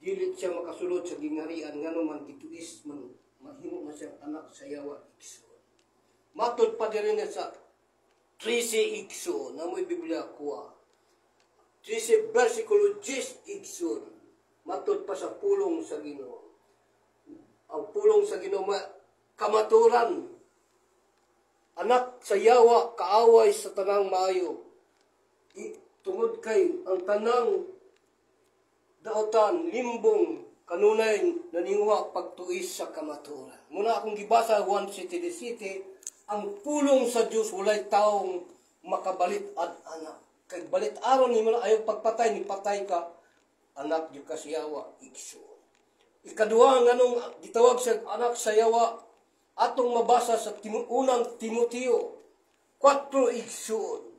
Dili siya makasulod sa gingharian, ngano man gituis man, mahimo man siya anak sa yawa, igsoon. Matod pa diri sa 13, igsoon, namoy Biblia kuha. 13 versikulo 10, igsoon. Matod pa sa pulong sa Ginoo. Ang pulong sa Ginoo kamaturan, anak sa yawa, kaaway sa tanang maayo. Tungod kay ang tanang daotan, limbong, kanunay naninguha pagtuis sa kamaturan. Muna akong gibasa 1 City the City, ang pulong sa Dios, walay taong makabalit ad anak. Kay balit aron nimo na ayaw pagpatay ni patay ka, anak gyud ka sa yawa, igsoon. Ikaduha, nganong gitawag siya anak sa yawa, atong mabasa sa Unang Timoteo 4, igsoon.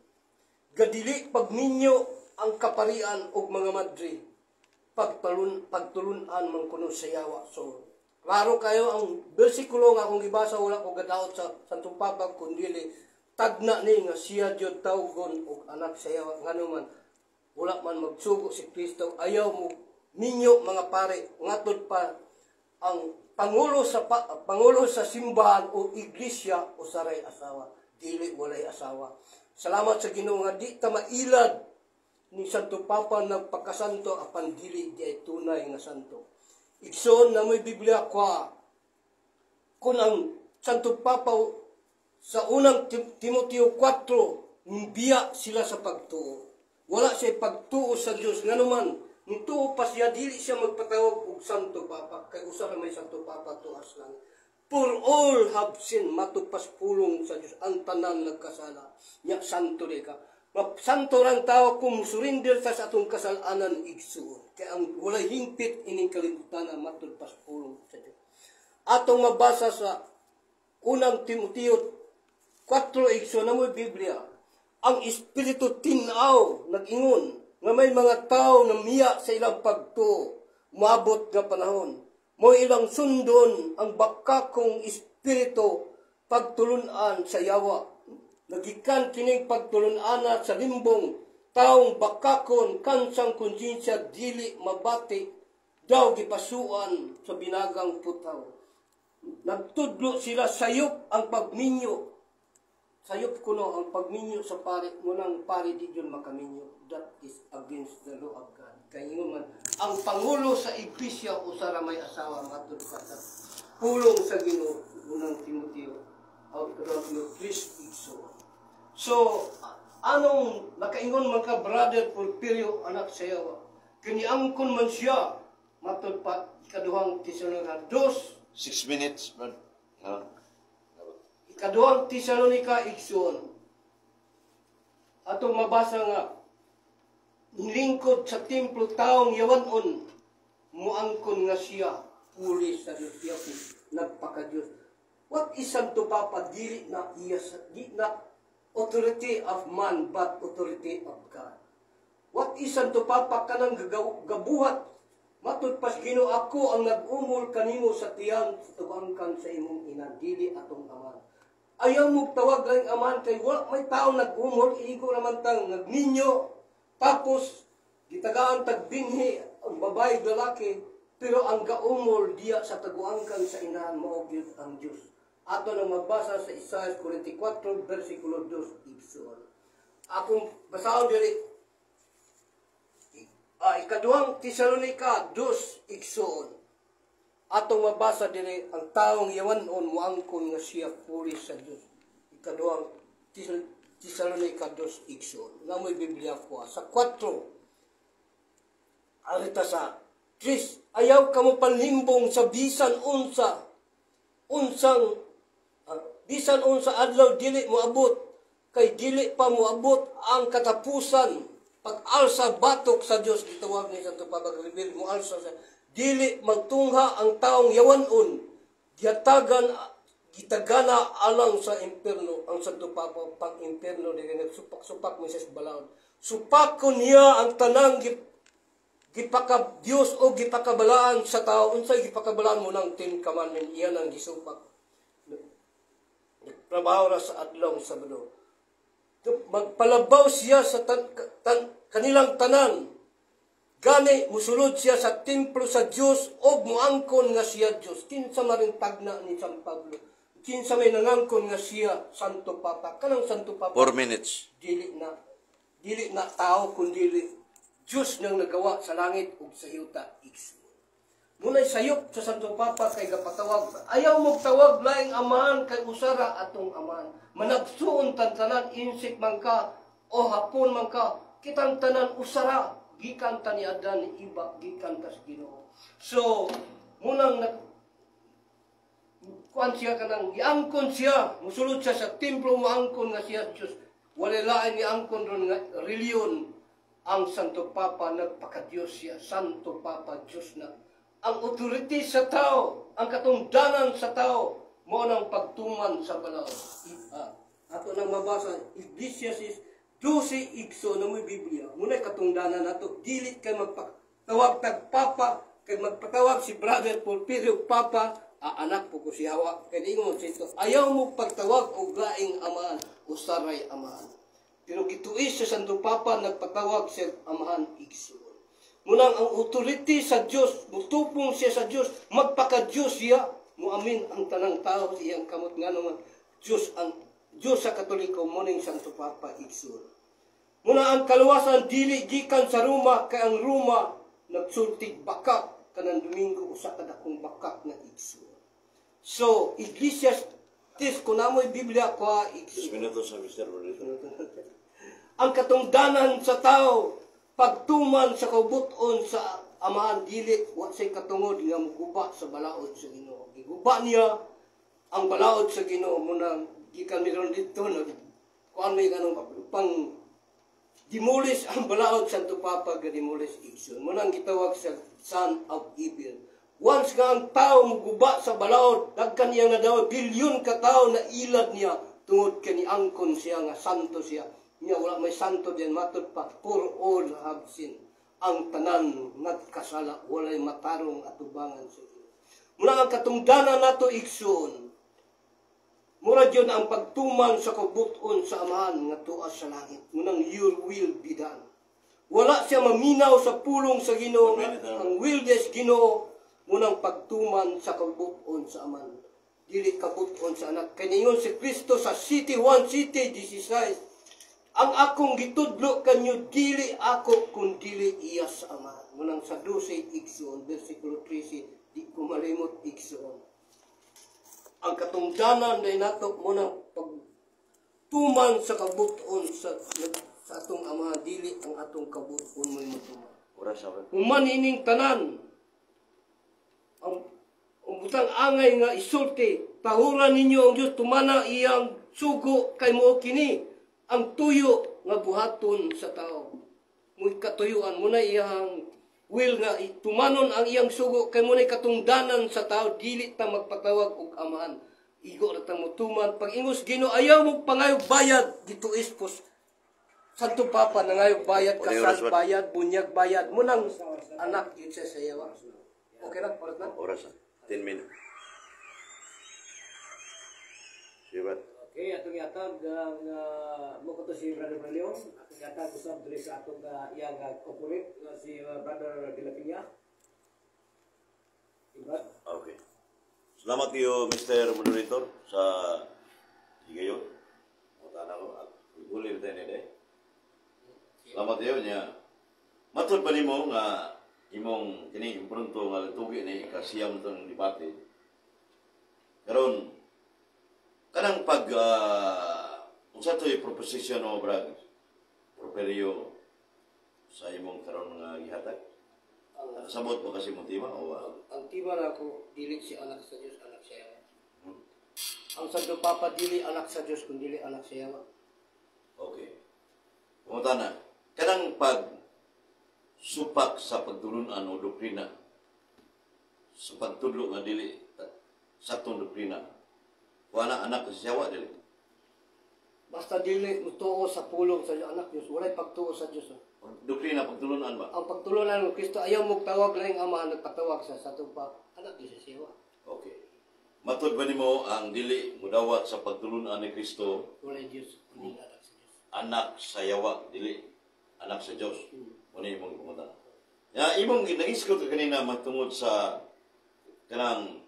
Gadili pagminyo ang kaparian og mga madre, pagtulun-an man kuno sa yawa. So, klaro kayo ang bersikulo nga akong gibasa, wala ko gadaot sa Santo Papa, kundili tagna ni nga siya jud tawgon og anak sa yawa, ngano man wala man magsugo si Kristo ayaw mo minyo mga pare. Ngatod pa ang pangulo sa simbahan o iglesia usaray asawa, dili walay asawa. Salamat sa Ginoo nga di ta mailad ni Santo Papa, nagpakasanto apan dili di ay tunay nga santo. Igsoon, na mo'y Biblia kwa, kung ang Santo Papa sa Unang Timoteo 4, biya sila sa pagtuo. Wala siya pagtuo sa Dios. Ngano man, nituo pa siya, dili siya magpatawag og Santo Papa. Kay usa ra may Santo Papa tuas lang. For all have sinned, matupas pulong sa Dios, ang tanan nagkasala. Nya santo di ka. Santo rang tao kung surrender sa atong kasalanan, igsuon. Kaya ang walay hingpit ining kalibutan, matud pas pulong sa Dios. Atong mabasa sa Unang Timoteo 4, igsoon, na mo'y Biblia. Ang Espiritu tinaw nag-ingon nga may mga tao na miya sa ilang pagtuo moabot nga panahon. Mo ilang sundon ang bakakong espiritu, pagtulunan sa yawa. Nagikan kining pagtulunan sa limbong, taong bakakon, kansang konsensya, dili mabati, daw gipasuan sa binagang putaw. Nagtudlo sila sayop ang pagminyo. Sayop kuno ang pagminyo sa pare mo nang pare di yun makaminyo. That is against the law of God. Kay ingon man, ang pangulo sa iglesia usa ra may asawa, matud pa sa pulong sa Ginoo, Unang Timoteo o Ikaduhang Timoteo 3, igsoon. So, anong nakaingon man ka, Brother Porfirio, anak sa yawa? Kini angkon man siya, matud pa Ikaduhang Tesalonica 2. 6 minutes, brad. No? Ikaduhang Tesalonica, igsoon. Atong mabasa nga lingkod sa templo, taong yawanon, muangkon nga siya puli sa Diyos, siya po nagpaka-Diyos. What is Santo Papa? Dili na iya di na authority of man but authority of God. What is Santo Papa? Kanang gabuhat matud pas Ginoo, ako ang nag-umol kanimo sa tiyan sa tubangkan sa imong ina, dili atong amahan. Ayaw mo tawag lang amahan kay wala may tao nag-umol, igo naman tang nagninyo, tapos gitagaan tag binhi ang babae, lalaki, pero ang gaumol diya sa taguangkan sa inahan mao gyud ang Dios. Ato nang mabasa sa Isaiah 44 versikulo 2, igsoon. Akong basahon diri Ikaduhang Tesalonica 2, igsoon. Atong mabasa diri ang taong yawanon moangkon nga siya puri sa Dios. Ikaduhang Tesalonica 2, igsoon. Namoy Biblia ko sa 4 arita sa 3, ayaw kamo panlimbong sa bisan unsa unsang bisan unsa adlaw dili moabot, kay dili pa moabot ang katapusan, pag-alsa batok sa Dios. Gitawag ni Santo Papa reveal mo alsa sa dili magtungha ang taong yawanon, gihatagan gitagana alang sa impierno. Ang Santo Papa pang impierno dili, nagsupak-supak mo siya sa balaod, supakon niya ang tanang gipaka Dios o gipakabalaan sa tao. Unsay gipakabalaan mo ng Ten Commandment, iyan ang gisupak. Trabaho ra sa adlaw Sabado. Magpalabaw siya sa kanilang tanan. Gani musulod siya sa templo sa Dios og muangkon nga siya Dios. Kinsa man ring tagna ni San Pablo? Kinsa may nangangkon nga siya Santo Papa? Kanang Santo Papa 4 minutes. dili na tao kundi Diyos nang nagawa sa langit ug sa yuta, igsoon. Munay sayop sa Santo Papa kay gapatawag. Ayaw mo tawag laing amahan kay usara atong amahan. Managsuon tan tanan, insik man ka o hapon man ka, kitang tanan usara gikan ta ni Adan ni Iba, gikan ta sa Ginoo. So munang nag kuan siya, kanang giangkon siya, musulod siya sa templo, moangkon nga siya Diyos. Wala lain giangkon ron nga reliyon ang Santo Papa, nagpaka-Diyos siya, Santo Papa Diyos na. Ang authority sa tao, ang katungdanan sa tao, mo nang pagtuman sa balaod. Ato nang mabasa, Iglesias 12, igsoon, na mo'y Biblia. Muna'y katungdanan nato, dili kay magpatawag tag Papa, kay magpatawag si Brother Porfirio Papa, anak po ko siya. Kay ingon sito, ayaw mo pagtawag og laing amahan, usaray amahan. Pero gituis sa Santo Papa, nagpatawag siya amahan, igsoon. Munang ang authority sa Dios, mutupong siya sa Dios, magpaka-Dios siya, muamin ang tanang tao sa iyang kamot, nga naman Dios ang Dios sa Katoliko mo ning Santo Papa, igsoon. Muna ang kaluwasan dili gikan sa Roma kay ang Roma nagsultig bakak kanang Domingo, usa ka dakong bakak na, igsoon. So, Iglesias tis kun namoy Biblia ko, igsoon. 2 minutos sa Mr. Rodriguez. Ang katungdanan sa tao, pagtuman sa kabuton sa amahan, dili wa say katungod nga muguba sa balaod sa Ginoo. Giguba niya ang balaod sa Ginoo. Munang gikan mi ron dito, nag kuan may kanang pang demolish ang balaod Santo Papa, ga demolish, igsoon. Munang gitawag sa son of evil. Once nga ang tao muguba sa balaod, dagkan niya nga daw bilyon ka tao na ilad niya tungod kay niangkon siya nga santo siya. Niya wala may santo diyan, matud pa, for all have sinned. Ang tanan nagkasala, walay matarong atubangan sa Ginoo. Muna ang katungdanan nato, igsoon, mura yun ang pagtuman sa kabuton sa amahan nga tuas sa langit. Munang your will be done. Wala siya maminaw sa pulong sa Ginoo. Ang will des Ginoo munang pagtuman sa kabuton sa amahan. Dili kabuton sa anak. Kay ningon si Kristo sa City 1 City 16, ang akong gitudlo kanyo dili ako kun dili iya sa Ama. Munang sa 12, igsoon, versikulo 13, di ko malimot, igsoon. Ang katungdanan day nato mo nang pagtuman sa kabuton sa atong Ama, dili ang atong kabuton mo'y motuman. Oras na ba? Human ining tanan ang butang angay nga isulti, tahuran ninyo ang Dios, tumana iyang sugo kay mo kini ang tuyo nga buhaton sa tao. Mo'y katuyuan mo na iyang will nga tumanon ang iyang sugo kay mo katungdanan sa tao, dili ta magpatawag og amahan. Igo ra ta motuman. Pag ingos Ginoo, ayaw mo pangayog bayad, dito ispos Santo Papa nangayog bayad, kasal bayad, bunyag bayad, munang anak yun siya sa yawa. Okay lang, oras na? Oras na. 10 minutes. Sige ba? Okay, atong iatag ang mo ko to si Brother Leon, atong iatag usab diri sa atong iyang corporate nga si Brother De La Peña. Diba? Okay. Salamat kayo, Mr. Moderator, sa higayon. Muta na ko. At huli tayo nila eh. Salamat kayo niya. Matod pa nimo nga imong kini imprunto nga tugi ni ikasiyam tong debate. Karon kanang pag unsa to'y proposition o brag Porfirio sa imong karon nga gihatag? Nakasabot mo kasi mong tema o Ang tema na ako, dili si anak sa Dios, anak sa yawa. Ang Santo Papa dili anak sa Dios kun dili anak sa yawa. Okay. Pumunta na. Kanang pag supak sa pagtulunan o doktrina, sa pagtudlo nga dili saktong doktrina, wala anak sa yawa, dili? Basta dili mutuo sa pulong sa anak Dios, walay pagtuo sa Dios. Doktrina pagtulunan ba? Ang pagtulunan ng Kristo, ayaw mo tawag laing ama, nagpatawag sa Santo Papa, anak Dios sa yawa. Okay. Matod ba nimo ang dili mudawat sa pagtulunan ni Kristo Walay Dios, kundi anak sa Dios. Anak sa yawa, dili anak sa Dios? Muna imong pumunta. Ya, imong nagisgot ka kanina matungod sa kanang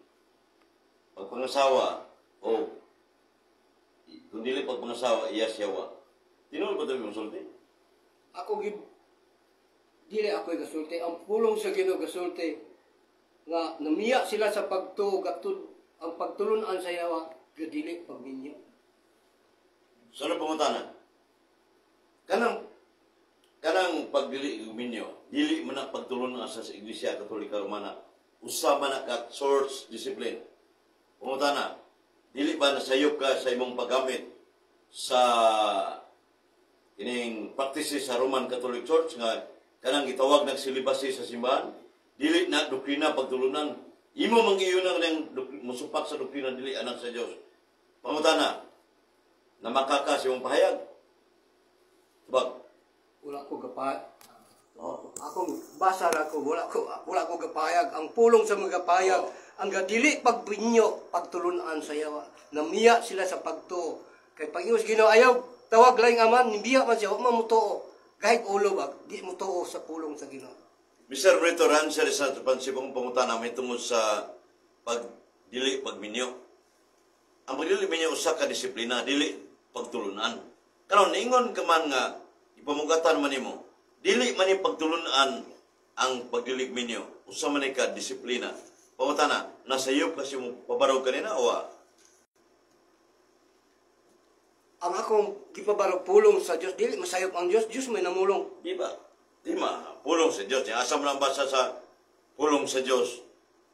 pagpangasawa o kung dili pagpangasawa, iya siyawa. Tinuod ba ito imong sulti? Ako gid dili ako gasulti, ang pulong sa Ginoo gasulti nga namiya sila sa pagtuo gatud ang pagtulun-an sa yawa gadili pagminyo. So ano pangutana? Kanang kanang pagdili minyo, dili man na pagtulun-an sa Iglesia Katolika Romana, usa man na ka church discipline. Pangutana, dili ba nasayop ka sa imong paggamit sa kining practices sa Roman Catholic Church nga kanang gitawag ng celibacy sa simbahan, dili na doktrina pagtulunan? Imo mang giyon ang musupak sa doktrina dili anak sa Dios. Pangutana, namakaka sa imong pahayag? Tubag. Wala ko gapa. Akong basa ra ko, wala ko gapayag. Ang pulong sa mga pahayag, ang gadili pagpinyo, pagtulunan sa yawa. Namiya sila sa pagtuo. Kay pag sa Ginoo ayaw tawag laing aman, nibiya man siya, wa man motuo. Kahit ulo ba, di mo tuo sa pulong sa Ginoo. Mr. Brito Rancer sa pansibong pangutana may tungod sa pagdili pagminyo. Ang pagdili minyo usa ka disiplina, dili pagtulunan. Karon niingon ka man nga ipamugatan man nimo, dili man ni pagtulunan ang pagdili minyo, usa man ni ka disiplina. Pangutana, nasayop kasi mo pabarog kanina o wa? Ang akong gipabarog pulong sa Dios, dili masayop ang Dios, Dios may namulong. Di ba? Di ma, pulong sa Dios. Asa man ang basa sa pulong sa Dios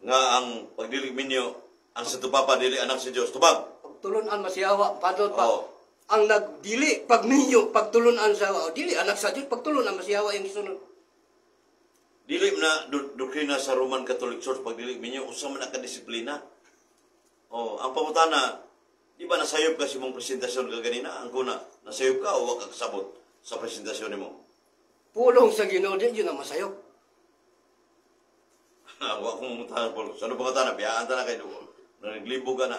nga ang pagdili minyo ang Santo Papa dili anak sa Dios? Tubag. Pagtulunan masiyawa, padot pa. Oo. Ang nagdili pagminyo, pagtulunan sa yawa, dili anak sa Dios, pagtulunan masiyawa yung gisunod. Dili man na doktrina sa Roman Catholic Church pagdili minyo, usa man na ka disiplina. Oh, ang pangutana, di ba nasayop ka sa imong presentasyon ka ganina? Ang kuna, nasayop ka o wa ka kasabot sa presentasyon nimo? Pulong sa Ginoo di yun ang masayop. Wa kong mangutana pulong. Sa ano pangutana, biyaan ta na kay dugo. Naglibog ka na.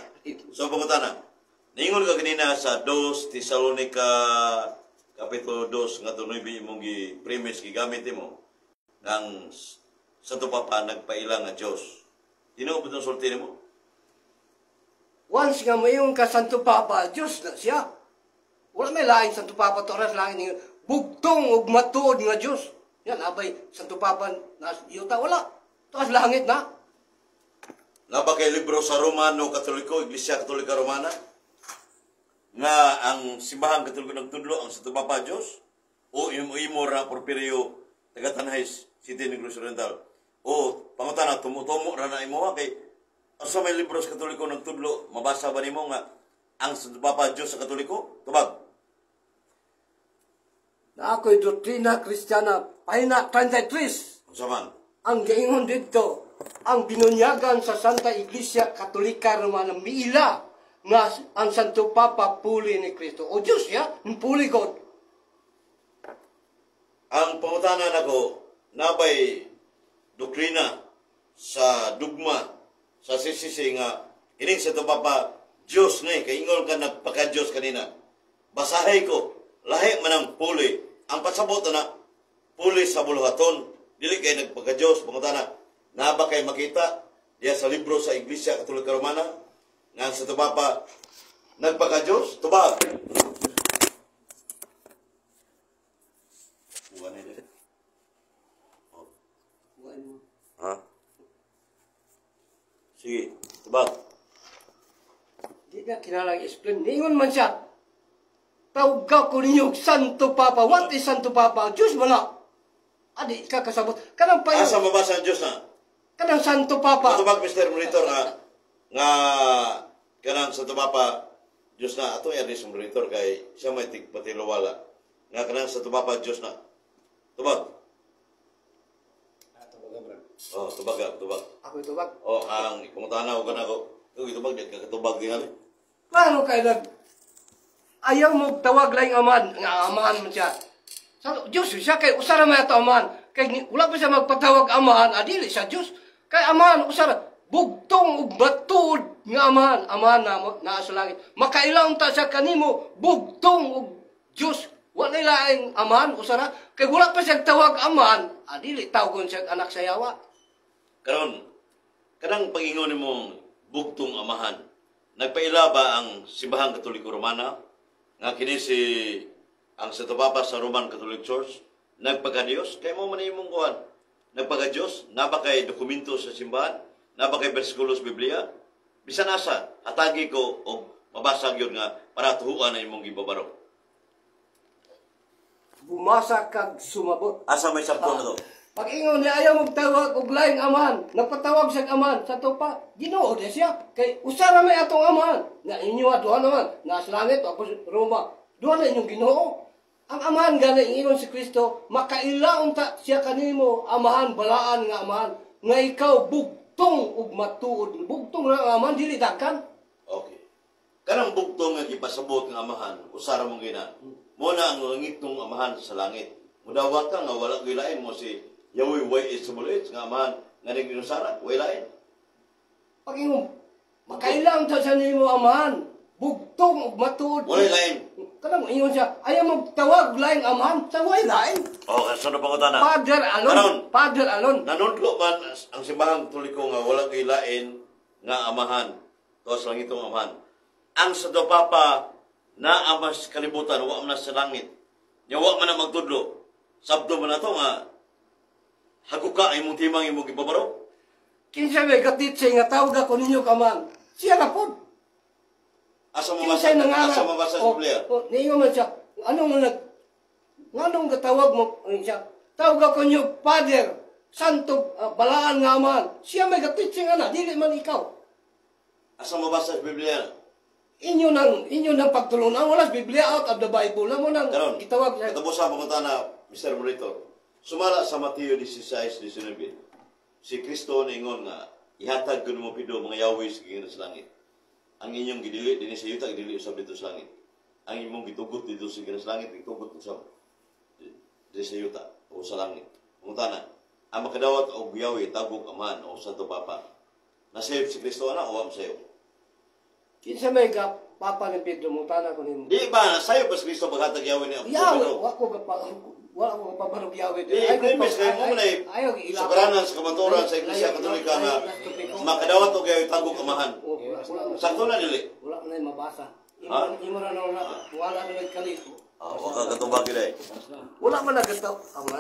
So pangutana, ningon ka kanina sa 2 Thessalonica Kapitulo 2 nga 9 imong gi premise gigamit nimo ng Santo Papa nagpaila nga Dios. Tinuod ba itong sulti nimo? Once nga mayon ka Santo Papa, Diyos na siya. Wala may laing Santo Papa to oras langit ningon. Bugtong ug matuod nga Diyos. Yan abay Santo Papa na yuta wala. Taas langit na. Naba kay libro sa Romano Katoliko, Iglesia Katolika Romana, nga ang simbahang Katoliko nagtudlo ang Santo Papa Diyos, o imo imo ra Porfirio taga Tanay City, Negros Oriental? O pangutana, tumutumo ra na imo kay asa may libro sa Katoliko nagtudlo, mabasa ba nimo nga ang Santo Papa Diyos sa Katoliko? Tubag. Na ako'y Doktrina Kristiyana, pahina 33. Unsa man? Ang gaingon dito, ang binunyagan sa Santa Iglesia Katolika Romana, miila nga ang Santo Papa puli ni Kristo. O Diyos ya, puli God. Ang pangutana nako, nabay doktrina sa dugma sa CCC nga ining Santo Papa Diyos ni kay ingol ka nagpaka Diyos kanina? Basahay ko, lahi man ang puli. Ang pasabot na puli sa buluhaton, dili kay nagpaka Diyos. Pangutana, naba kay makita diya sa libro sa Iglesia Katolika Romana nga ang Santo Papa nagpaka Diyos? Tubag. Bukan ini. Ha? Sige, tubag. Di na kinalang explain. Ningon man siya. Tawag ko ninyo Santo Papa. What is Santo Papa? Diyos mo na. Adi ka kasabot. Kanang pa Asa mabasa ang Diyos na? Kanang Santo Papa. Tubag, Mr. Monitor, nga nga kanang Santo Papa Diyos na ato yan sa monitor kay siya may tigpatiluwala nga kanang Santo Papa Diyos na. Tubag. Oh, tubag ka, tubag. Ako tubag. Oh, ang pangutana ko kanako. Ug tubag di ka katubag tingali. Paano kay nag ayaw mo tawag laing aman nga amahan man siya. Sa Diyos siya kay usara man ato amahan. Kay wala pa siya magpatawag amahan, adili siya Diyos. Kay amahan usara bugtong ug matuod nga amahan, amahan na naa sa langit. Makailaw ta siya kanimo bugtong ug Diyos. Wala laing amahan usara kay wala pa siya tawag amahan, Adili tawgon siya anak sa yawa. Karon, kanang pangingon nimong bugtong amahan, nagpaila ba ang Simbahang Katoliko Romana nga kini si ang Santo Papa sa Roman Catholic Church nagpagka-Diyos? Kay mo man imong kuan. Nagpagka-Diyos, naa ba kay dokumento sa simbahan? Naa ba kay bersikulo sa Biblia? Bisan asa, hatagi ko og mabasa gyud nga para tuhuan na imong gibabaro. Bumasa kag sumabot. Asa may sakto na to? Pag-ingon niya, ayaw magtawag og laing amahan. Nagpatawag siya amahan. Sa to pa, Ginoo di siya. Kay usa ra may atong amahan. Na inyo duha naman. Nasa langit ako sa Roma. Duha na inyong Ginoo. Ang amahan gani ingon si Kristo, makaila unta siya kanimo amahan, balaan nga amahan nga ikaw bugtong ug matuod. Bugtong ra ang amahan, dili dagkan. Okay. Kanang bugtong nga gipasabot nga amahan, usara mong gina. Mo na ang langitong amahan sa langit. Mudawat ka nga wala gyud lain mo si Yahweh YHWH nga amahan nga nagginusara, way lain. Pag-ingon, makaila unta siya nimo amahan, bugtong ug matuod. Walay lain. Kanang ingon siya, ayaw magtawag laing amahan, sa way lain. Oh, kasunod pangutana. Father alone. Karon. Father alone. Nanudlo man ang Simbahang Katoliko nga wala gyud lain nga amahan. Tuas langitong amahan. Ang Santo Papa na ama sa kalibutan, wa man na sa langit. Nya wa man na magtudlo. Sabto man na to nga haguka ang imong timang imong gibabaro. Kinsa may gatitse nga tawag ako ninyo kaman. Siya na pod. Asa mabasa? Kinsay nangaral. Asa mabasa sa Oh, Biblia? oh, niingon man siya, anong nag nganong gatawag mo ano siya? Tawag ako ninyo Father, Santo, balaan nga amahan. Siya may gatitse nga na, dili man ikaw. Asa mabasa sa Biblia? Inyo nang pagtulunan, wala sa Biblia, out of the Bible na mo nang Karon, gitawag siya. Katapusan pangutana, Mr. Monitor. Sumala sa Mateo 16:19. Si Kristo niingon nga ihatag ko nimo pido mga Yahweh sa gikan sa langit. Ang inyong gidili dinhi sa yuta, gidili usab dito sa langit. Ang imong gitugot dito sa gikan sa langit, gitugot usab dito sa yuta o sa langit. Pangutana, ang makadawat og Yahweh tagok amahan o Santo Papa. Nasayop si Kristo ana o wa sayo? Kinsa may ga Papa ni Pedro mutana ko nimo. Di ba nasayop ba si Kristo paghatag Yahweh ni Yahweh, wa ko gapabarog Yahweh. Di, premise kayo mo na Ayaw giila. Sobranan sa kamatuoran sa Iglesia Katolika nga makadawat og Yahweh tagok amahan. Oh, wala, Sakto na dili. wala na yung mabasa. Imo, Ha? imo na na wala, wala na may kalit. Ah, wa ka katubag gid ay. Wala man nagataw. Ama.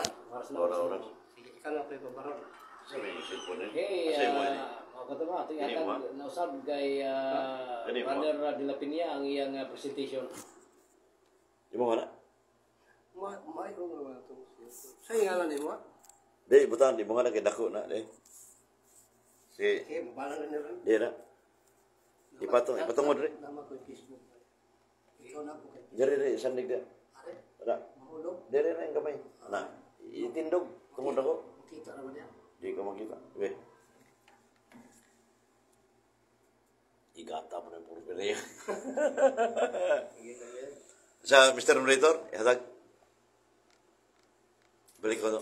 Ora ora. Sige, ikaw na pa barog. Sa may cellphone eh. Okay, Asa mo ini? mga katama, ito Kini mo, yata nausab kay Kini mo, Brother De La Peña ang iyang presentation. Di mo na. Ma, may ko nga to. Sa ngalan nimo? Di butan di mo na kay dako na di. Si Okay, mabala na niya ron. di na. Ipatong ipatungod ri. Nama ko yung Facebook. Ikaw na po kay. Diri ri sandig di. Are, Ana. mahulog. Diri na yung kamay. Na. Itindog tungod ako. Makita naman niya. Di ko makita. Okay. Igata mo na yung puro pili. Sa Mr. Moderator, ihatag. Balik ko to.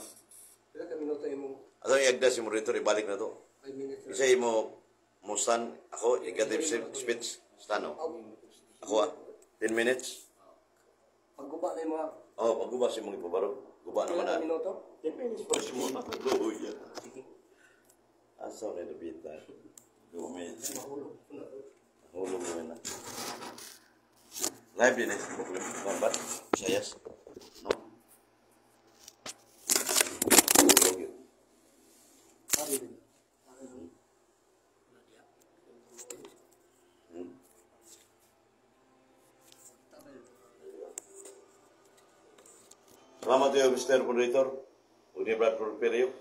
Pila ka minuto imong Atong iagda si moderator, ibalik na to. 5 minutes. Isa mo mo stand ako, negative speech, stand oh. Ako ah, 10 minutes. Pagguba na yung mga Oh, pagguba si mong ipabaro. Guba pila naman ka na. minuto? 10 minutes pa si mo. Luya. Sige. Asa na nabita. 2 minutes. Mahulog. Hulog mo na. Live din eh. Ba't? Visayas? No? Hulog yun. Sabi din. Salamat kayo, Mr. Moderator. Ug ni Brad Porfirio.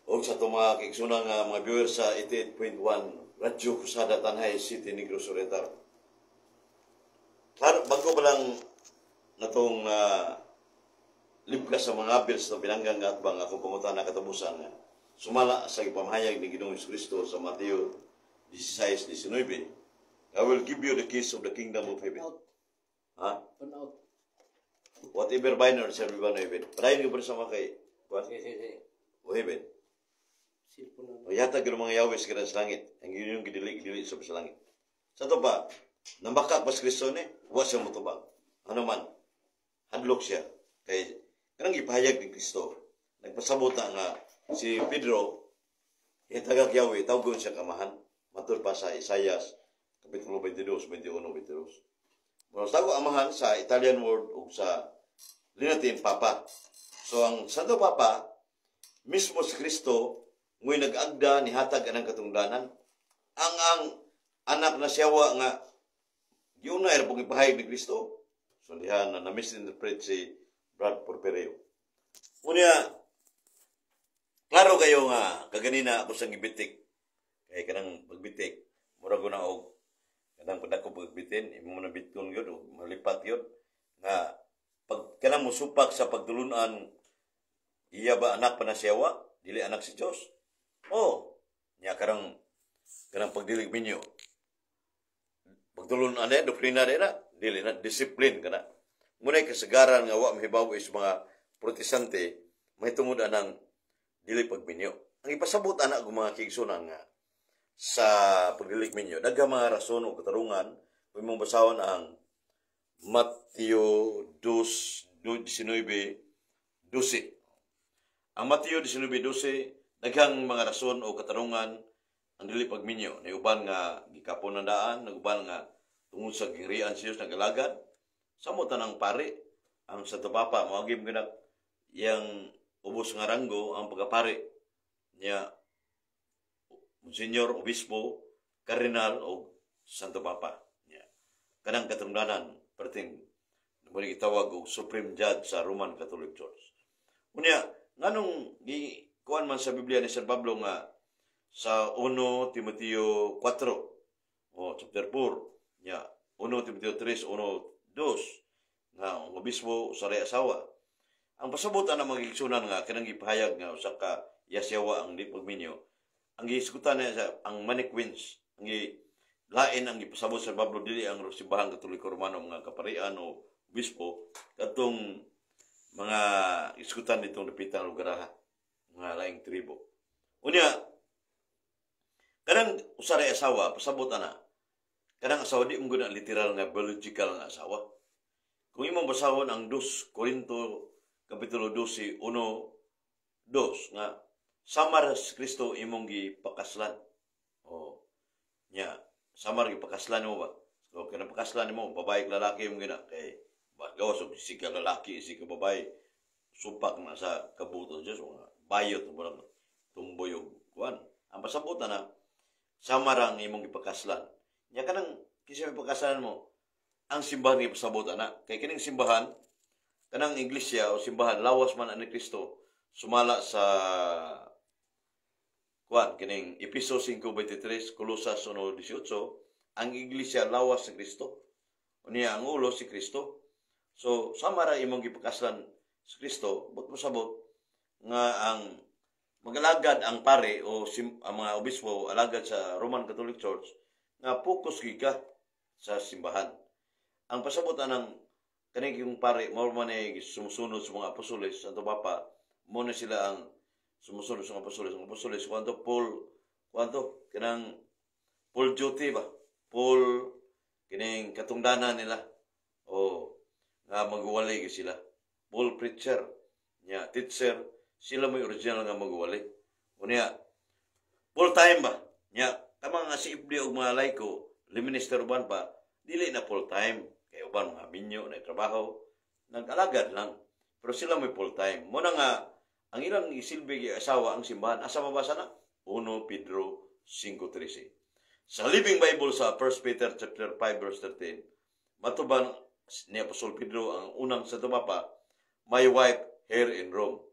O sa itong mga kaigsunan nga mga viewers sa 88.1 Radyo Kusada, Tanay City, Negros Oriental. Klaro, bago pa lang natong libkas sa mga bills na binanggang nga atbang ako pangutana katapusan nga sumala sa ipamahayag ni Ginoong Kristo sa Mateo 16:19, "I will give you the keys of the kingdom of heaven." Out. Ha? Turn out. Whatever bind on earth shall be bound in heaven. Padayon ko pa sa mga kay Kuan? Sige, sige, sige. O heaven. Cellphone na. O yatag yung mga Yahweh sa sa langit. Ang inyong gidili, gidili sa langit. Sa to pa, nambakak pa si Kristo ni, wa siya motubag. Ano man, hadlok siya. Kay, kanang ipahayag ni Kristo. Nagpasabot nga si Pedro hitagak Yahweh, tawgon siya kamahan. Matud pa sa Isaias kapitulo 22, 21, 22. Muna sa amahan sa Italian word ug sa Latin Papa. So ang Santo Papa mismo, si Kristo mo'y nag-agda, nihatag anang katungdanan. Ang anak na siyawa nga giunay ra pong ipahayag ni Kristo. So diha na na-misinterpret si Brad Porferio. Unya, klaro kayo nga kaganina ako sa gibitik. Kay kanang pagbitik, murag ko na og kanang padako pagbitin, imo na bitkon gyud og malipat gyud nga pag kanang musupak sa pagtulunan, iya ba anak pa na siyawa, dili anak si Dios. Oh, nya karang kanang pagdilig minyo. Pagtulunan na doktrina na, dili na discipline kana. Muna'y kasagaran nga wa mahibaw is mga Protestante mahitungod anang dili pagminyo. Ang ipasabot ana og mga kaigsunan nga sa pagdilig minyo, daghang mga rason o katarungan. Kung imong basahon ang Mateo 2, 19, 12. Ang Mateo 19:12, daghang mga rason o katarungan ang dili pagminyo. Nay uban nga gikapon ng daan, naguban nga tungod sa girian si Dios nagalagad. Samot ang pari, ang Santo Papa, moagim ganak yang ubos nga ranggo ang pagkapari niya, Monsignor, Obispo, Cardinal o Santo Papa. Niya. Kanang katungdanan, perting mo gitawag og Supreme Judge sa Roman Catholic Church. Unya, nganong gi kuan man sa Biblia ni San Pablo nga sa 1 Timoteo 4 o chapter 4 nya 1 Timoteo 3, 1, 2 nga ang obispo usaray asawa? Ang pasabot ana, mga igsunan, nga kanang gipahayag nga usa ka yasyawa ang di pagminyo, ang giiskutan niya sa ang Manichaeans, ang gi lain ang gipasabot sa Pablo, dili ang Simbahan Katoliko Romano, mga kaparian o obispo, katong mga iskutan ditong dapitang lugar ha, mga laing tribo. Unya, kanang usaray asawa, pasabot ana, kanang asawa di mo guna literal nga biological nga asawa. Kung imong basahon ang 2 Corinto kapitulo 12, 1, 2 nga samar si Kristo imong gipakaslan. O nya samar gipakaslan mo ba? So kanang pakaslan nimo, babae ug lalaki imong gina kay gawas og sika lalaki, sika babae, supak na sa kabuto sa Dios, mga bayot mo lang tumboy og kuan. Ang pasabot na samar ang imong gipakaslan. Nya kanang kinsa may pagkaslan mo, ang simbahan gipasabot ana, kay kining simbahan, kanang iglesia o simbahan, lawas man ani Kristo, sumala sa kuan kining Epeso 5:23, Colosas 1:18, ang iglesia lawas ni Kristo. Unya ang ulo si Kristo. So sama ra imong gipakaslan si Kristo, but mosabot nga ang magalagad ang pare o ang mga obispo alagad sa Roman Catholic Church nga focus gyud ka sa simbahan. Ang pasabot anang kaning yung pare mao man ay sumusunod sa mga apostoles, Santo Papa, mo na sila ang sumusunod sa mga apostoles. Ang apostoles kuanto full kuanto kanang full duty ba? Full kining katungdanan nila. O nga magwali gyud sila. Full preacher, nya teacher, sila may original nga magwali. Unya full time ba? Nya kamang nga si Ibdi og mga laiko, minister uban pa, dili na full time. Kay uban mga minyo na trabaho, nag-alagad lang. Pero sila may full time. Muna nga ang ilang isilbi gi asawa ang simbahan. Asa mabasa na? 1 Pedro 5:13. Sa Living Bible sa 1 Peter chapter 5 verse 13, matuban ni Apostol Pedro ang unang Santo Papa, "My wife here in Rome."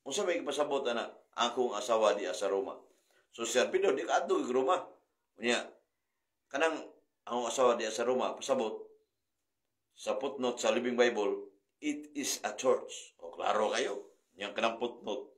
Unsa may ipasabot ana? Akong asawa di sa Roma. So si San Pedro di kaadto og Roma. Unya kanang akong asawa di sa Roma, pasabot sa footnote sa Living Bible, "It is a church." O klaro kayo. Yang kanang footnote,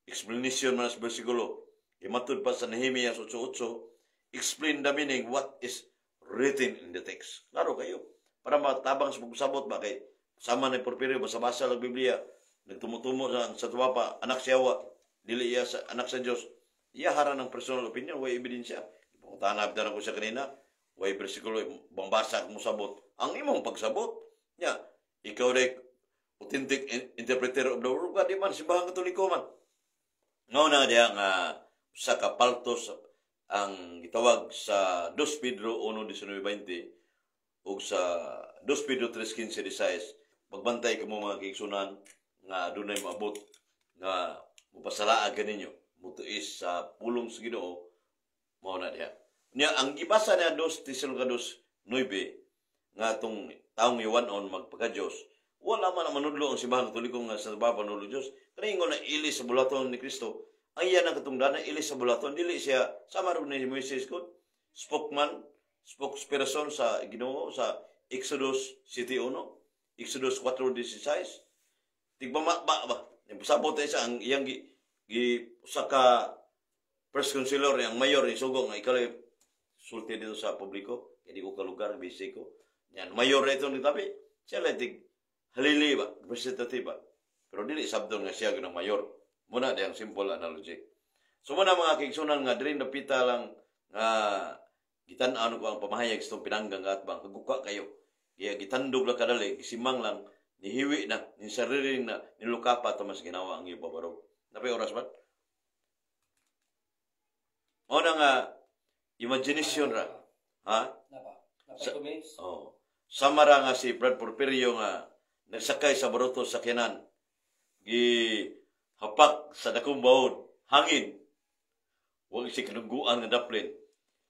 explanation man sa bersikulo. Imatud pa sa Nehemias 8.8, explain the meaning what is written in the text. Klaro kayo. Para matabang sa pagsabot ba kay sama ni Porfirio, basa-basa lang Biblia, nagtumutumo sa Papa, anak siya wa, dili iya sa anak sa Dios. Iya hara ng personal opinion, way ebidensya. Ipangutanab na ko siya kanina, way bersikulo, bambasa mo sabot. Ang imong pagsabot, nya, ikaw day, Authentic interpreter of the Word of God, di man, Simbahang Katoliko man. Ngao na diha nga sa kapaltos ang gitawag sa 2 Pedro 1:19-20 ug sa 2 Pedro 3:15-16. Magbantay kamo, mga kaigsunan, nga adunay moabot nga mopasalaag kaninyo, mutuis sa pulong sa Ginoo. Mao na diha. Nya ang gibasa niya 2 Tesalonica 2:9 nga atong taong iwan-on magpaka-Dios, wala man ang manudlo ang Simbahan Katoliko nga sa Papa manudlo Dios. Kani ingon na ili sa bulaton ni Kristo. Ang iya ng katungdanan ili sa bulaton, dili siya sama ro ni Moises ko spokesman, spokesperson sa Ginoo sa Exodus 7:1, Exodus 4:16. Tigmama ba ba? Pasabot tayo sa ang iyang gi usa ka first counselor, ang mayor ni sugo nga ikaw sulti dito sa publiko kay di ko kalugar, busy ko. Yan mayor na ito ni tabi siya lang, tig halili ba, representative ba, pero dili sabdon nga siya ng mayor. Muna diyang simple analogy. So muna, mga kaigsunan, nga diri napita lang nga gitan-aw ko ang pamahayag sa itong pinanggang atbang kaguka kayo. Kaya gitandog lang kadali, gisimang lang, nihiwi na, nisariring na, nilukapa ta mas ginawa ang ibabarog. Napay oras ba? O na nga, imagination ra. Ha? Napa? Napa 2 minutes? Oh. Sama ra nga si Brad Porfirio nga nagsakay sa baroto sa sakyanan. Gi hapak sa dakong baod, hangin. Huwag si kanungguan nga daplin.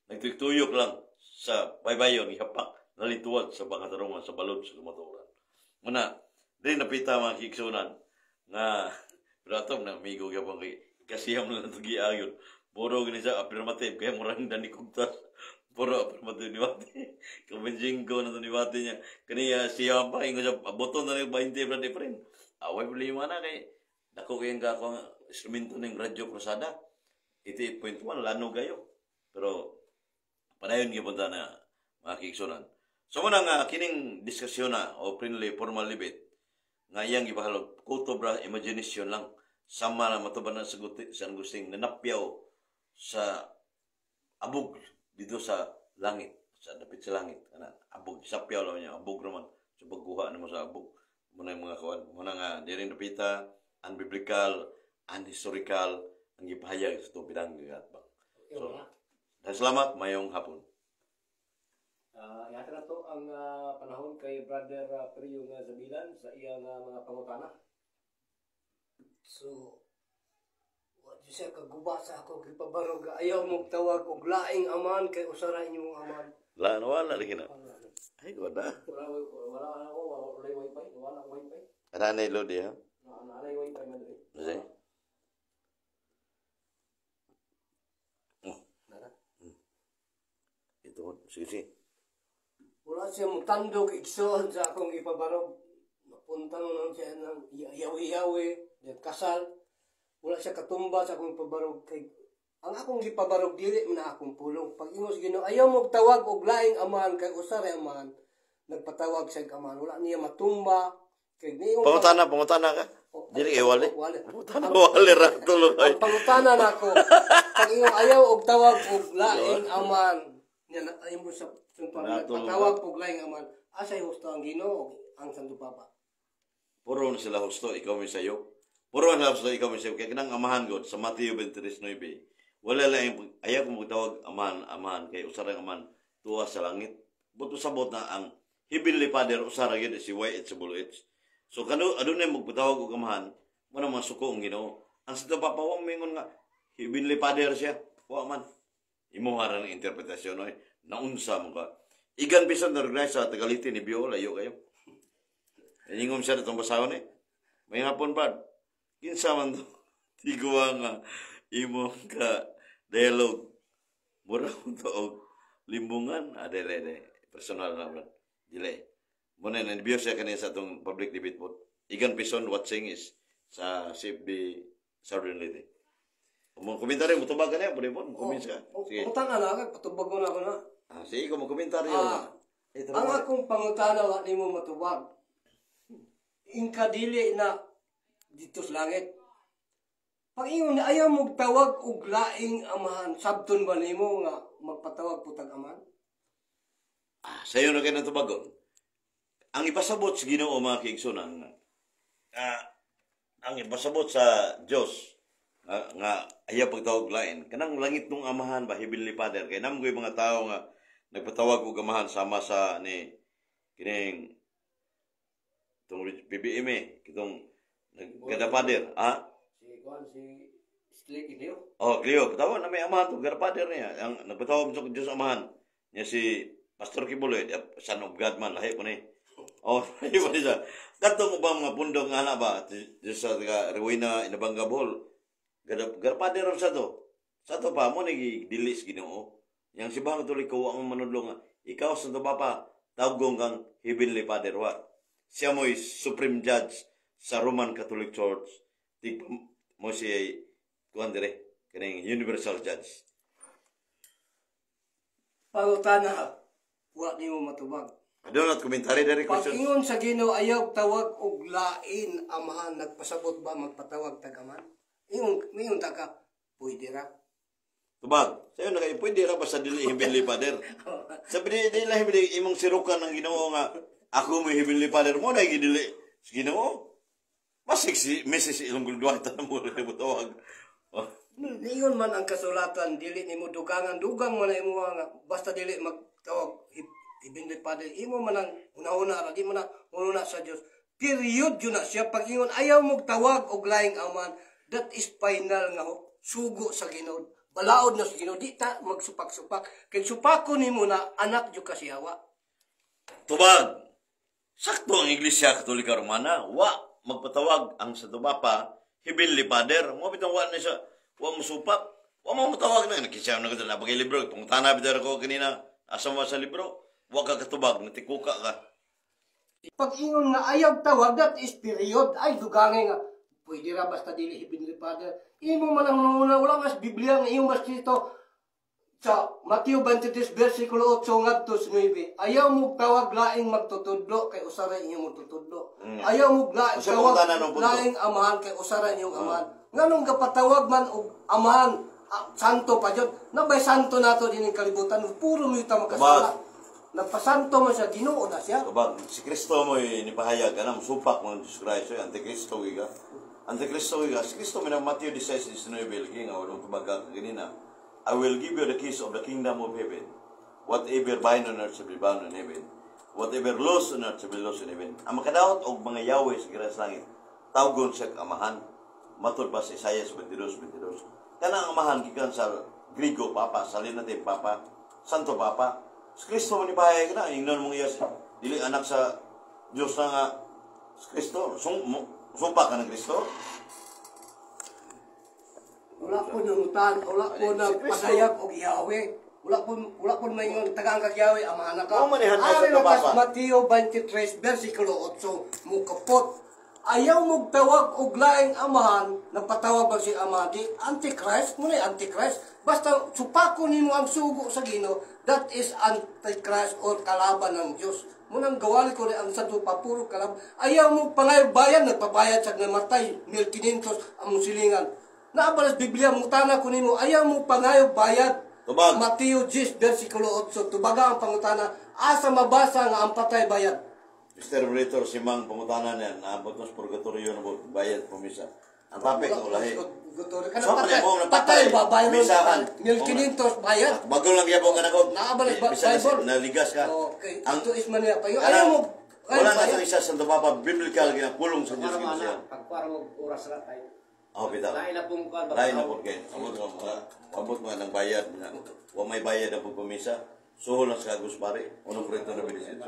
Nagtuyok lang sa baybayon, gihapak, nalituwad sa pangatarungan sa balod sa kamatuoran. Muna, di napita, mga kiksunan, nga, pero ato na amigo gyapon kay kasiyam na lang giayon. Puro gini sa affirmative kaya murang danikugtas. Puro affirmative ni Wati. Kumbensing ko na to ni Wati niya. Kaniya siya pa ingon sa boton na rin 20, Brad Efren. Away problema na kay dako kay nga ako ang instrumento ning Radyo Cruzada. 88.1 lano kayo. Pero padayon gyud punta na, mga kiigsunan. So muna nga kining diskusyon na o friendly formal debate nga iyang gibahalog, kutob ra, imagination lang, sama na matuban na sa San Agustin nanapyaw sa abog dito sa langit, sa dapit sa langit ana, abog sapyaw lang niya, abog naman sa pagkuha namo sa abog. Muna yung mga kuan, muna nga diri napita unbiblical, unhistorical ang gipahayag sa itong pinanggagatbang. Okay, So, wala. dahil salamat, mayong hapon. Ihatag na to ang panahon kay Brother Prio nga Zabilan sa iyang mga pangutana. So, wa jud siya kaguba sa ako gipabarog. Ayaw mo tawag og laing aman kay usara inyong aman. Wala na, wala lagi na. Ay, wala. Wala wala ako, wala wala wifi, wala akong wifi. Ana na lodi ha. Na na wifi man diri. Kasi oh, Nara. Ito, sige, sige. Wala siya mutandog, igsoon, sa akong gipabarog. Napunta mo lang siya ng yawi-yawi, then kasal. Wala siya katumba sa akong ipabarog kay ang akong gipabarog dili man na akong pulong. Pag ingos Ginoo, ayaw mo tawag og laing amahan kay usa ra amahan. Nagpatawag siya og amahan. Wala niya matumba. Kay niingon Pangutana, pangutana ka. Oh, Dili kay wali. Wali. Pangutana, wali ra tulo ay. Ang pangutana nako, pag ingon ayaw og tawag og laing amahan. Nya na ayon mo sa Natulog. nagpatawag og laing amahan. Asay husto ang Ginoo og ang Santo Papa? Puro na sila husto, ikaw may sayo. Puro na sila husto, ikaw may sayo. Kaya kanang amahan God, sa Mateo 23:9, wala lang yung, ayaw kong magtawag amahan, amahan, kay usarang amahan, tuwa sa langit. Buto sabot na ang Heavenly Father, usara yun, si YH sa H. So, kano, adunay magpatawag og amahan, mo na masuko ang Ginoo. Ang Santo Papa, wa mingon nga, Heavenly Father siya. Wa man. Imo nga ng interpretasyon, oy. Naunsa mo ka. Igan bisan na sa Tagaliti ni Bio, layo kayo. Iningom siya itong basahon eh. May hapon ba? Kinsa man to? Tigwa nga imo ka dialogue. Mura ko to og limbungan. Ah, dili, dili. Personal na man. Dili. Muna na nibiyo siya kanina sa atong public debate po. Igan Pison watching is sa CFB Southern Leyte. Kung komentaryo mo tubag ka niya, pwede po, comment ka. Sige. Pangutana na ako, patubag mo na ako na. Ah, sige, kung komentaryo. Ah, Eh, ang akong pangutana, wa nimo matubag. Ingka dili na dito sa langit. Pag ingon na ayaw mo tawag og laing amahan, sabton ba nimo nga magpatawag putag amahan? Ah, sayo na kayo ng tubagon. Ang ipasabot sa Ginoo, mga kaigsunan, Ang ipasabot sa Dios nga ayaw pagtawag lain kanang langit nung Amahan ba, Heavenly Father, kay namgoy mga tao nga nagpatawag og amahan sama sa ni kining itong PBM eh, kitong God Father, ah. Si kuan, si Slick Ilio. Oh, Cleo, patawag na may amahan to, God Father niya. Ang nagpatawag sa Diyos Amahan niya si Pastor Kibuloy, Son of God man, lahi po ni. Oh, lahi po ni siya. Katong ubang mga pundong nga na ba, Diyos sa taga Rowena, Inabanga, Bohol, God Father sa to. Sa to pa, mo nigi dili sa Ginoo. Yang si Bang tuloy ko ang manudlo nga, ikaw sa Papa, tawgong kang Heavenly Father wa. Siya mo'y Supreme Judge sa Roman Catholic Church. Tig mo siya kuan dire kining universal judge. Pangutana, wa nimo matubag. Do not commentary dari question. Pag-ingon sa Ginoo ayaw tawag og lain amahan, nagpasabot ba magpatawag tag-amahan? Ingon mingon ta ka, pwede ra. Tubag. Sayo na kayo pwede ra basta dili Heavenly Father. Sabi di di lang heavenly imong sirukan ng Ginoo nga ako mo Heavenly Father mo na gidili sa Ginoo. Basig si Mrs. Ilong Gulduay ta mo rin tawag. Oh. Niingon man ang kasulatan, dili nimo dugangan, dugang man na imo nga basta dili magtawag Heavenly Father. Imo man ang una-una ra, di man na una sa Dios. Period yun na siya. Pag-ingon ayaw mo tawag og laing amahan, that is final nga sugo sa Ginoo. Balaod na sa Ginoo, di ta magsupak-supak. Kay supako nimo na anak jud ka siyawa. Tubag. Sakto ang Iglesia Katolika Romana, wa magpatawag ang Santo Papa Heavenly Father. Mo bitong wa na siya, wa mo supak. Wa mo mutawag na nakisya na ko na bagay libro. Pangutana bitaw ko kanina, asa mo sa libro? Wa ka katubag, natikuka ka. Pag ingon nga ayaw tawag, that is period. Ay, dugangay nga. Pwede ra basta dili Heavenly Father. Imo man ang una, wala mas Biblia nga imo mas dito. Sa Mateo 23 versikulo 8 ngadto sa 9, ayaw mo tawag laing magtutudlo kay usara inyong magtutudlo. Ayaw mo laing Usa tawag pangutana nung punto. Laing amahan kay usara inyong amahan. Nganong gapatawag man og amahan, santo pa jud. Nabay santo nato dining kalibutan, puro mi ta makasala. Nagpasanto man siya, Ginoo na siya. Tubag, si Kristo mo nipahayag ka na, musupak mo ng Jesus Christ, eh, Antikristo giga. Antikristo giga. Si Kristo minang Mateo 16:19 lagi nga walong tubag ka kanina. "I will give you the keys of the kingdom of heaven. Whatever bind on earth shall be bound in heaven. Whatever loose on earth shall be loose in heaven." Ang makadaot og mga Yahweh sa gira sa langit, tawgon siya Amahan. Matod pa sa Isaiah 22:22. Kana ang Amahan gikan sa Grigo, Papa, salin natin Papa, Santo Papa. Si Kristo mo nipahayag na, ingnon mong iyas, dili anak sa Diyos na nga, si Kristo, sumpa ka ng Kristo? Wala ko nangutan, wala ko Si na Kristo. padayag og Yahweh. Wala po maingon tagaan kag Yahweh amahan na ka. Mao man ni Hanay Ari sa na kas Papa. Mateo 23 versikulo 8 mukapot. Ayaw mo tawag og laing amahan, nagpatawag ba si amahan di Antichrist mo na Antichrist. Basta supako nimo ang sugo sa Ginoo, that is Antichrist or kalaban ng Dios. Munang gawali ko ni ang Santo Papa puro kalaban. Ayaw mo pangayo bayan, nagpabayad sa namatay 1500 ang silingan. Naabalas Biblia mutana ko nimo, ayaw mo pangayo bayad. Tubag. Mateo 10 versikulo 8, tubaga ang pangutana, asa mabasa nga ang patay bayad? Mr. Moderator, si Mang pangutana niya, naabot mo sa purgatorio na bayad pumisa. Ang topic ko lahi. Kana So, patay, mo na patay ba bayad? Misahan. 1500 bayad. Bago lang gyapon ka na ko. Naabalas ba Bisa Bible? naligas ka. Okay, Ang ito is man niya. Payo, Kanang- ayaw mo ayaw wala na bayad. sa isa sa Papa biblical ginapulong sa Diyos Para Ginoo siya. mana, pagkuha mo oras ra tayo. Oh, bitaw. Lain na pong kuan ba? Lain na po kay. Abot mo mga abot mo ng bayad na. Wa may bayad ang pagpamisa. Suhol lang sa Agus pare. Unong Korinto na 18.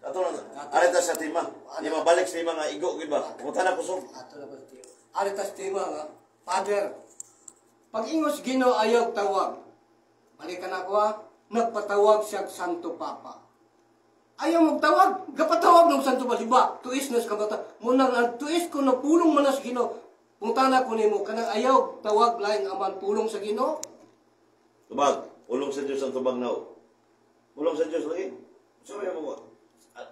Ato na. Arita sa tima. Di mabalik sa ima nga igo gid ba. Punta na kusog. Ato na ba sa tiyo? Aritas tema nga, Father, pag ingos Ginoo ayaw tawag, balikan ako ha, nagpatawag siya Santo Papa. Ayaw magtawag, gapatawag ng Santo Papa, diba? Tuis na sa kabata. Munang ang tuis ko na pulong man na sa Ginoo. Pungtana ko nimo kanang ayaw tawag laing aman pulong sa Ginoo. Tubag. Pulong sa Diyos ang tubag nao. Pulong sa Diyos lagi. So mo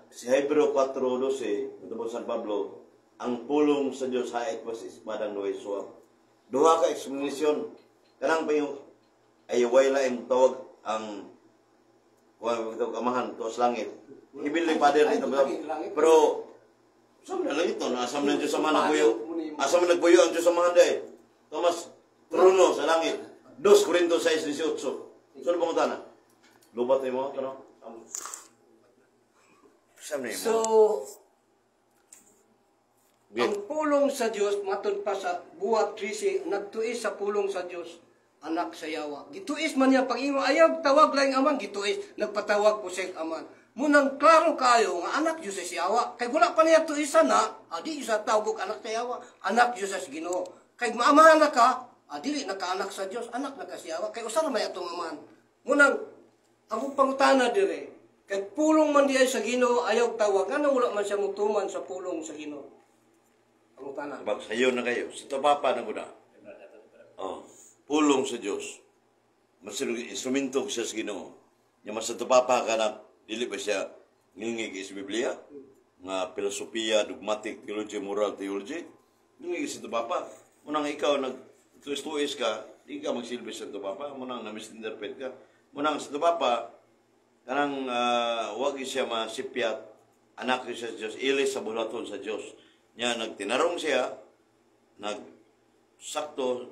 si Hebreo 4:12, ito San Pablo, ang pulong sa Diyos hait was espadang duhay suwab. Duha ka explanation. Kanang pa yung ay way laing tawag ang kuha tawag amahan to sa langit. Heavenly Father Ay, ito butang langit. Pero Sa man lang ito, asa man ang Diyos Amahan nagbuyo? Asa man nagbuyo ang Diyos Amahan day? Tomas, trono sa langit. 2 Corinto 6:18. So, ano pangutana? Lubat mo, kano? Sa man mo? So, ang pulong sa Dios matud pa sa Buhat 13, nagtuis sa pulong sa Dios, anak sa yawa. Gituis man niya pag ingon ayaw tawag laing aman, gituis nagpatawag po siya aman. Munang klaro kayo nga anak Dios sa yawa. Kay wala pa niya tuisan na, adi sa tawag og anak sa yawa, anak Dios sa Ginoo. Kay maamahan na ka, dili na ka anak sa Dios, anak na ka sa yawa. Kay usa ra may atong amahan. Munang ang pangutana dire, kay pulong man diay sa Ginoo ayaw tawag, ngano wala man siya mutuman sa pulong sa Ginoo? Pangutana. Bag sayo na kayo. Sa Papa na guna. Oh, pulong sa Dios. Mas instrumento siya sa Ginoo. Nya mas sa Papa ka na dili ba siya ngingig sa Biblia nga filosofiya, dogmatic theology, moral theology. Ngingig sa Papa. Munang ikaw nag tuis-tuis ka, di ka magsilbi sa Papa, munang na-misinterpret ka. Munang sa Papa kanang wag siya masipyat, anak siya sa Dios, ilis sa bulaton sa Dios. Nya nagtinarong siya, nag sakto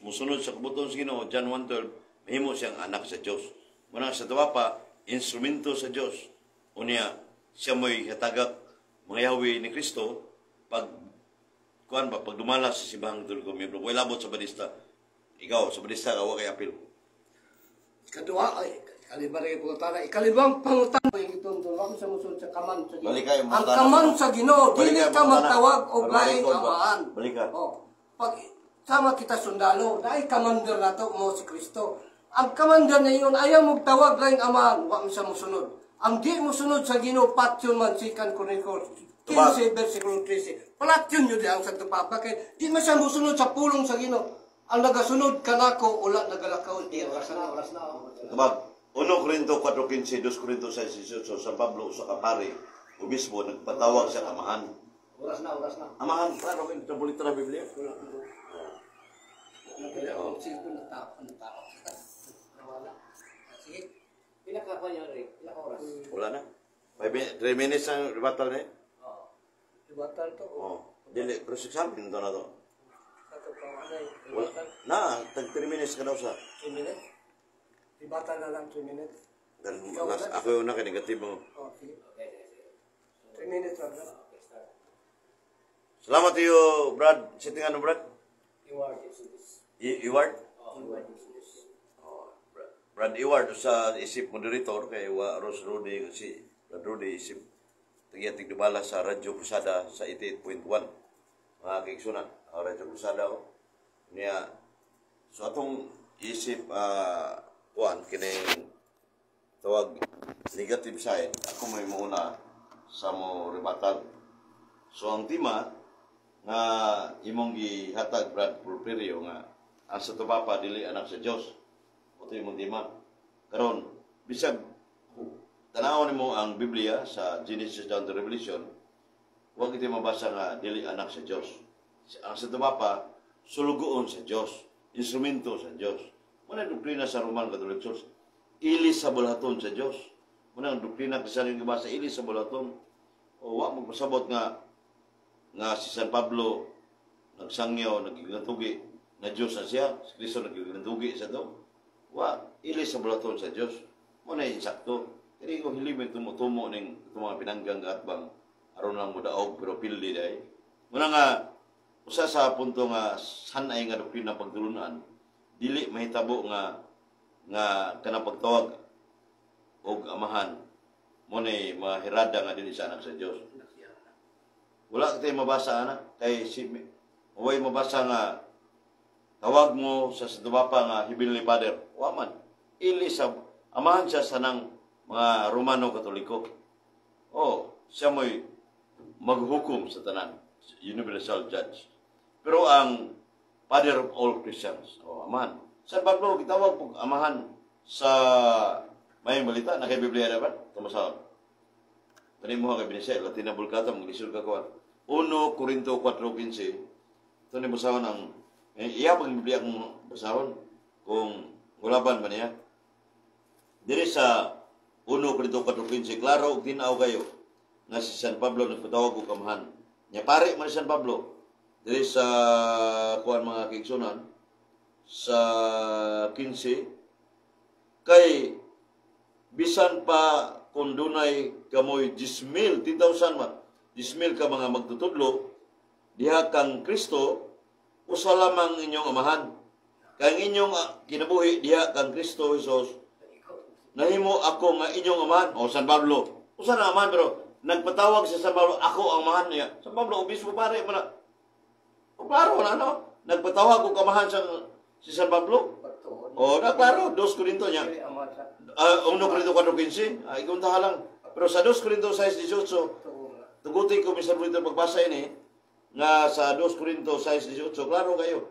musunod sa kabuton sa Ginoo, John 1:12, mahimo siyang anak sa Dios. Munang sa Papa, instrumento sa Dios. Unya siya mo'y hatagak mga yawi ni Kristo pag kuan ba pag dumala sa simbahang Katoliko miyembro. Way labot sa Badista. Ikaw sa Badista ka wa kay apil. Ikaduha, ay, ikalima rin pangutana. Ikalimang pangutana, yung itong ako sa musunod sa kaman sa Ginoo. Balik kayo, Ang pangutana. kaman sa Ginoo, Balik dili kayo, ka pangutana. magtawag og Balik laing ka, ba? amahan. Balik ka. Oh. Pag sama kita sundalo, dahil commander na to mo si Kristo. Ang commander na ingon, ayaw magtawag laing amahan, wa man siya musunod. Ang di musunod sa Ginoo, patyon man, 2 Chronicles 15, versikulo 13. Palatyon yun ang Santo Papa, kay di man siya musunod sa pulong sa Ginoo. Ang nagasunod kanako, wala nagalakaw. Di Oras na, oras na. Tubag, 1 Corinto 4:15, 2 Corinto 6:18, San Pablo usa ka pare, obispo nagpatawag sa amahan. Oras na, oras na. Amahan, klaro kay tabulita na Biblia. Ang cellphone na tao, ang tao. Wala. Sige. Pila ka pa niya, Rick? Pila ka oras? Wala na. 3 minutes ang rebuttal ni. Oo. Ibatal to. Oh, dili cross examine to na to. Sa to pa wala. Wala. Na, tag 3 minutes ka daw sa. 3 minutes. Ibatal na lang 3 minutes. Dan last, ako yung una kay negatibo. Oh, sige. 3 minutes lang. Okay, start. Salamat iyo, Brad. Sitting ano, Brad? Iward, Exodus. Iward? Oo, Iward, Exodus. Oh, Brad Iward sa isip moderator kay wa Rose Rudy si Brad Rudy isip tagiya tigdubala sa Radyo Cruzada sa 88.1. Mga kaigsunan, ang Radyo Cruzada oh. Niya so atong isip kuan kining tawag negative side, ako may muuna sa mo rebuttal. So ang tema nga imong gihatag, Brad Porfirio, nga ang Santo Papa dili anak sa Dios. Ito imong tema. Karon bisag tan-awon nimo ang Biblia sa Genesis down to Revelation, huwag ito mabasa nga dili anak sa Dios. Ang Santo Papa sulugoon sa Dios, instrumento sa Dios. Muna doktrina sa Roman Catholic Church, ili sa bulaton sa Dios. Muna ang doktrina kasi yung gibasa ili sa bulaton. O wa magpasabot nga nga si San Pablo nagsangyaw, nagigintugi na Diyos na siya, si Kristo nagigintugi sa to. Wa, ili sa bulaton sa Diyos. Muna yung sakto. Kaya ko hilimit tumutumo ning itong mga pinanggang atbang aron lang mo daog pero pildi day. Muna nga usa sa punto nga sanay nga doktrina pagtulunan, dili mahitabo nga nga kanang pagtawag og amahan mo ni mahirada nga dili sa anak sa Dios. Wala kitay mabasa ana kay si way mabasa nga tawag mo sa Santo Papa nga Heavenly Father. Wa man. Ili sa amahan siya sa nang mga Romano Katoliko. Oh, siya mo'y maghukom sa tanan, universal judge. Pero ang Father of all Christians, oh, amahan. San Pablo gitawag pog amahan sa may balita na kay Biblia dapat tumasahon. Kani mo kay Binisay, Latina Vulgata, maglisod ka kuan. 1 Corinto 4:15. Ito ni basahon ang iya pang Biblia kung basahon kung gulaban ba niya. Diri sa 1 Corinto 4:15, klaro og tin-aw kayo nga si San Pablo nagpatawag og amahan. Nya pare man si San Pablo diri sa kuan, mga kaigsunan, sa 15, kay bisan pa kung dunay kamoy 10,000, 10,000 man, 10,000 ka mga magtutudlo diha kang Kristo, usa lamang inyong amahan. Kay ang inyong kinabuhi diha kang Kristo Jesus nahimo ako nga inyong amahan. O San Pablo, usa na amahan, pero nagpatawag si San Pablo, "Ako ang amahan niya." San Pablo, obispo, pare man na. O klaro na, no? Nagpatawag og amahan sa si San Pablo. Pagtuon. O, na klaro, 2 Corinto niya. Dili ama sa 1 Corinto 4:15, ikunta lang. Pero sa 2 Corinto 6:18, tuo nga. Tugutin ko, Mr. Winter, pagbasa ini, nga sa 2 Corinto 6:18, klaro kayo.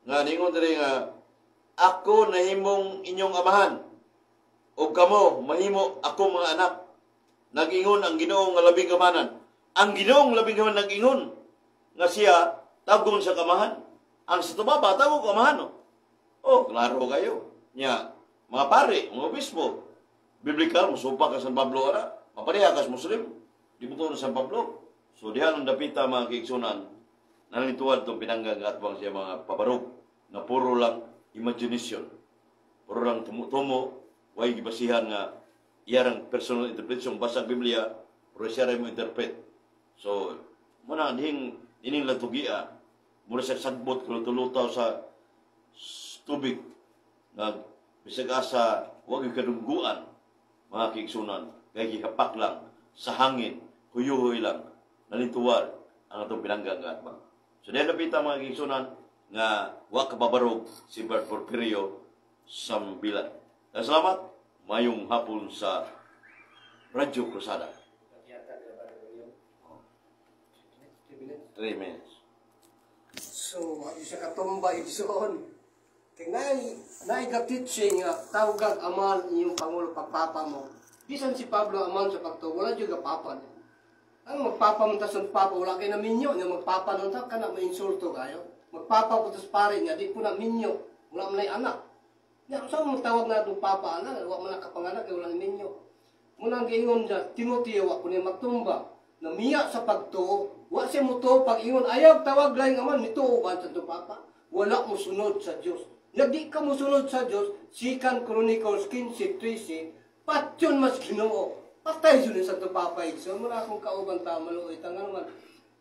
Nga ningon diri nga, "Ako nahimong inyong amahan, ug kamo mahimo ako mga anak. Nag-ingon ang Ginoo nga labing gamanan." Ang Ginoong labing gamanan nag-ingon nga siya tawgon sa kamahan. Ang sa tumaba tawag kamahan. No? Oh, klaro kayo. Nya, mga pare, mga obispo, biblical, musupa ka San Pablo ara, mapareha ka sa Muslim, di mo sa San Pablo. So diha lang dapita, mga kaigsunan, nalituad itong pinanggang atbang siya mga pabarog, na puro lang imagination. Puro lang tumo-tumo, way gibasihan nga iyarang personal interpretation, basa ang Biblia, pero siya rin mo interpret. So, muna dihing ining latugia, mura siya sagbot kulutulutaw sa tubig nga bisag asa wag gyud kadungguan, mga kaigsunan, kay gihapak lang sa hangin, huyuhoy lang, nalintuwar ang atong pinanggang nga atbang. So diha napita, mga kaigsunan, nga wa kababarog si Bert Porfirio Sambilan. Salamat, mayong hapon sa Radyo Krusada. Yata na ba yung 3 minutes? 3 minutes. So, isa katumba igsoon. Kay naay naay ga-teaching nga tawgag aman inyong pangulo pagpapa mo. Bisan si Pablo aman sa pagtuo, wala jud papa niya. Ang magpapa mo ta sa papa, wala kay naminyo nya magpapa nun ta kana mainsulto kayo. Magpapa po tas pare niya, di po na minyo, wala man nay anak. Nya unsa mo tawag na itong papa ana, wa man nakapanganak kay wala ni minyo. Munang giingon niya, Timoteo, wa ko niya magtumba. Namiya sa pagtuo, wa siya mutuo pag ingon, ayaw tawag laing aman, mituo ba sa papa? Wala mo sunod sa Dios. Nga di ka mosunod sa Dios, 2 Chronicles 15:13, patyon mas Ginoo. Patay yun sa Santo Papa igsoon. Muna akong kauban ta maluoy tangan man.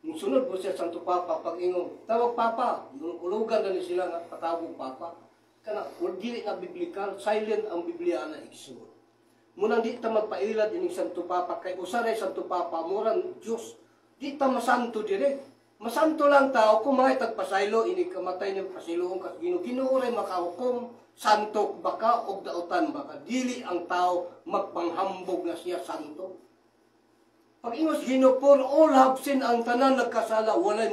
Musunod po siya Santo Papa pag ingon, tawag Papa, ulugan na ni sila nga patawag Papa. Kana dili na biblical, silent ang Biblia na, igsoon. Munang di ta magpailad ining Santo Papa kay usa ray Santo Papa murang Dios. Di ta masanto dire. Masanto lang tao kung mga tagpasaylo ini kamatay ni pasiloon kas Ginoo. Ginoo ray makahukom santo baka og dautan baka. Dili ang tao magpanghambog nga siya santo. Pag ingos Ginoo, "For all have sinned," ang tanan nagkasala, walay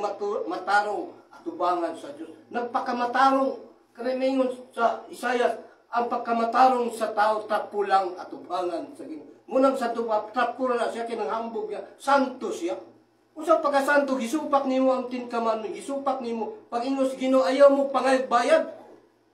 matarong atubangan sa Dios. Nagpakamatarong kanay maingon sa Isaiah, ang pagkamatarong sa tao tapulang atubangan sa Ginoo. Munang sa tupa tapo na siya kinanghambog niya, santo siya. Unsa pagkasanto, gisupak nimo ang Ten Commandment, gisupak nimo. Pag ingos Ginoo, ayaw mo pangayog bayad.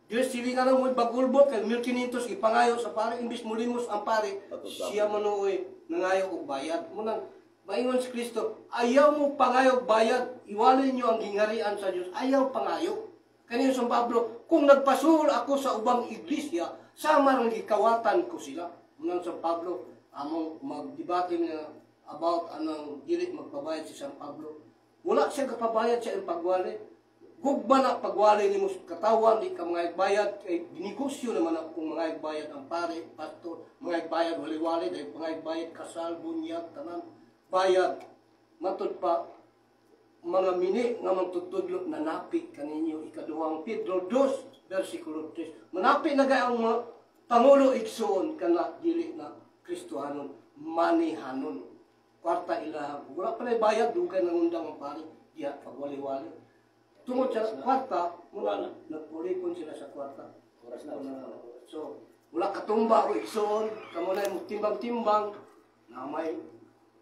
Diyos sili nga lang mo bagulbot kay 1500 ipangayo sa pare, imbis mulimos ang pare, siya manuoy nangayo og bayad. Munang maingon si Kristo, ayaw mo pangayo bayad, iwalay niyo ang gingarian sa Dios, ayaw pangayo. Kani San Pablo, kung nagpasuol ako sa ubang iglesia, sama rang gikawatan ko sila. Munang San Pablo, among magdebate niya about anang dili magpabayad si San Pablo. Wala siya kapabayad sa iyang pagwali. Gugma na pagwali nimo sa katawan, di ka mga bayad, kay ginegosyo naman ako kung mga bayad ang pare, pastor, mga bayad wali-wali, dahil mga bayad kasal, bunyag, tanan, bayad. Matod pa, mga mini nga magtutudlo nanapi kaninyo, ikaduhang Pedro 2 versikulo 3. Manapi na gay ang mga pangulo, igsuon, kana dili na Kristohanon, manihanon. Kwarta ilaha. Wala pa na bayad, dugay nangundang ang pare, diha pagwali-wali. Tungod sa kwarta, muna nagpulipon sila sa kwarta. Oras na. So, wala katumba o igsuon, kamo na yung timbang-timbang, na may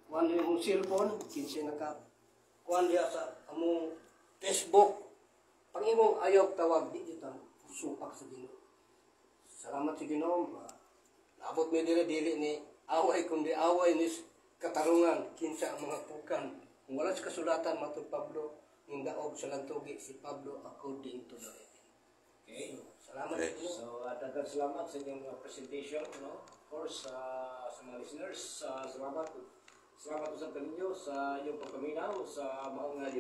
kuan din mong cellphone, kinsa na ka kuan diha sa among Facebook. Pag imong ayaw tawag, di jud ta supak sa Ginoo. Salamat sa Ginoo. Naabot mi dire, dili ni away kundi away ni katarungan kinsa ang mga pukan. Kung wala sa kasulatan, matod Pablo, ning daog sa lantugi si Pablo according to the written. Okay. Salamat Okay. sa inyo. So, daghang salamat sa inyong presentation, no? Of course, sa mga listeners, salamat. Salamat usab kaninyo sa inyong pagpaminaw sa maong